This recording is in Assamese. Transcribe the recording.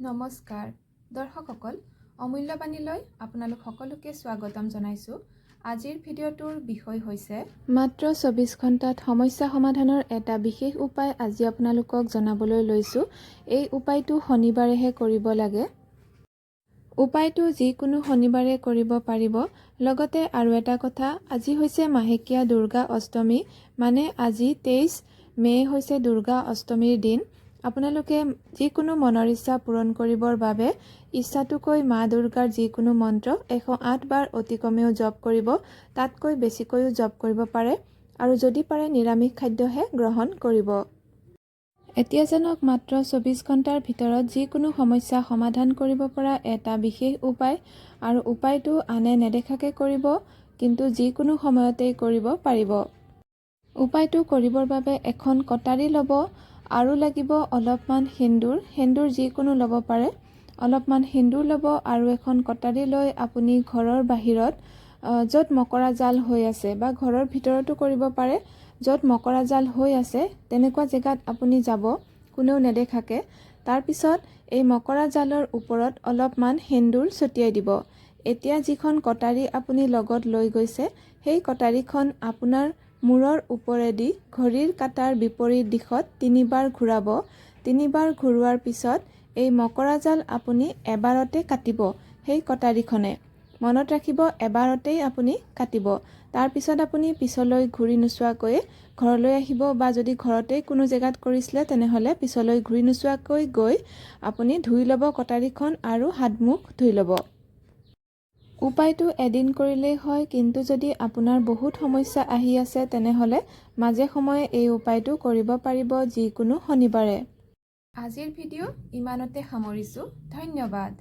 নমস্কাৰ দৰ্শকসকল, অমূল্যবাণীলৈ আপোনালোক সকলোকে স্বাগতম জনাইছোঁ। আজিৰ ভিডিঅ'টোৰ বিষয় হৈছে মাত্ৰ 24 ঘণ্টাত সমস্যা সমাধানৰ এটা বিশেষ উপায় আজি আপোনালোকক জনাবলৈ লৈছোঁ। এই উপায়টো শনিবাৰেহে কৰিব লাগে। উপায়টো যিকোনো শনিবাৰে কৰিব পাৰিব। লগতে আৰু এটা কথা, আজি হৈছে মাহেকীয়া দুৰ্গা অষ্টমী, মানে আজি 23 মে' হৈছে দুৰ্গা অষ্টমীৰ দিন। আপোনালোকে যিকোনো মনৰ ইচ্ছা পূৰণ কৰিবৰ বাবে ইচ্ছাটোকৈ মা দুৰ্গাৰ যিকোনো মন্ত্ৰ 108 বাৰ অতি কমেও জপ কৰিব। তাতকৈ বেছিকৈও জপ কৰিব পাৰে আৰু যদি পাৰে নিৰামিষ খাদ্যহে গ্ৰহণ কৰিব। এতিয়া জানক মাত্ৰ 24 ঘণ্টাৰ ভিতৰত যিকোনো সমস্যা সমাধান কৰিব পৰা এটা বিশেষ উপায় আৰু উপায়টো আনে নেদেখাকৈ কৰিব, কিন্তু যিকোনো সময়তেই কৰিব পাৰিব। উপায়টো কৰিবৰ বাবে এখন কটাৰী ল'ব আৰু লাগিব অলপমান সেন্দুৰ। সেন্দুৰ যিকোনো ল'ব পাৰে। অলপমান সেন্দুৰ ল'ব আৰু এখন কটাৰী লৈ আপুনি ঘৰৰ বাহিৰত য'ত মকৰা জাল হৈ আছে বা ঘৰৰ ভিতৰতো কৰিব পাৰে, য'ত মকৰা জাল হৈ আছে তেনেকুৱা জেগাত আপুনি যাব কোনেও নেদেখাকৈ। তাৰপিছত এই মকৰা জালৰ ওপৰত অলপমান সেন্দুৰ ছটিয়াই দিব। এতিয়া যিখন কটাৰী আপুনি লগত লৈ গৈছে, সেই কটাৰীখন আপোনাৰ মূৰৰ ওপৰেদি ঘড়ীৰ কাঁটাৰ বিপৰীত দিশত তিনিবাৰ ঘূৰাব। তিনিবাৰ ঘূৰোৱাৰ পিছত এই মকৰা জাল আপুনি এবাৰতে কাটিব সেই কটাৰীখনে। মনত ৰাখিব, এবাৰতেই আপুনি কাটিব। তাৰপিছত আপুনি পিছলৈ ঘূৰি নোচোৱাকৈয়ে ঘৰলৈ আহিব বা যদি ঘৰতেই কোনো জেগাত কৰিছিলে, তেনেহ'লে পিছলৈ ঘূৰি নোচোৱাকৈ গৈ আপুনি ধুই ল'ব কটাৰীখন আৰু হাত মুখ ধুই ল'ব। উপায়টো এদিন কৰিলেই হয়, কিন্তু যদি আপোনাৰ বহুত সমস্যা আহি আছে, তেনেহ'লে মাজে সময়ে এই উপায়টো কৰিব পাৰিব যিকোনো শনিবাৰে। আজিৰ ভিডিঅ' ইমানতে সামৰিছোঁ। ধন্যবাদ।